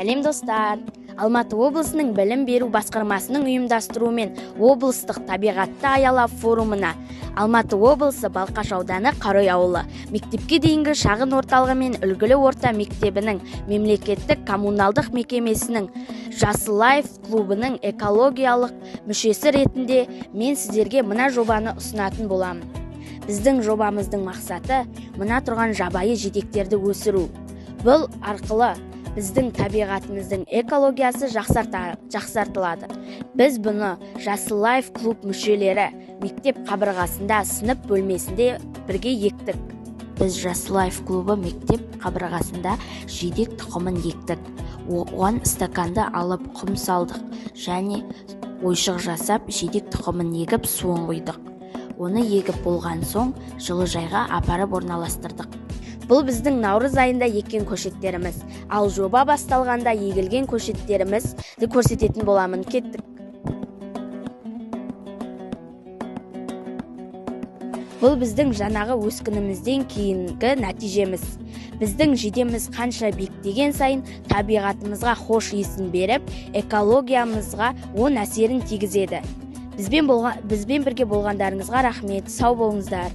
Сәлем, достар! Алматы облысының білім беру басқармасының ұйымдастыруымен облыстық табиғатты аяла форумына Алматы облысы, Балқаш ауданы, Қарой ауылы мектепке дейінгі шағын орталығы мен үлгілі орта мектебінің мемлекеттік коммуналдық мекемесінің Жасыл Лайф клубының экологиялық мүшесі ретінде мен сіздерге мына жобаны ұсынатын боламын. Біздің жобамыздың мақсаты – мына тұрған жабайы жидектерді өсіру. Бұл арқылы біздің табиғатымыздың экологиясы жақсартылады. Біз бұны Жасыл Лайф клуб мүшелері мектеп қабырғасында, сынып бөлмесінде бірге ектік. Біз Жасыл Лайф клубы мектеп қабырғасында жидек тұқымын ектік. Оған стаканды алып, құм салдық және ойшық жасап, жидек тұқымын егіп, суын құйдық. Оны егіп болған соң, жылыжайға апарып орналастырдық. Бұл біздің наурыз айында еккен көшеттеріміз. Ал жоба басталғанда егілген көшеттерімізді көрсететін боламын. Кеттік! Бұл біздің жаңағы өскінімізден кейінгі нәтижеміз. Біздің жидеміз қанша биіктеген сайын, табиғатымызға хош иісін беріп, экологиямызға оң әсерін тигізеді. Бізбен бірге болғандарыңызға рахмет! Сау болыңыздар!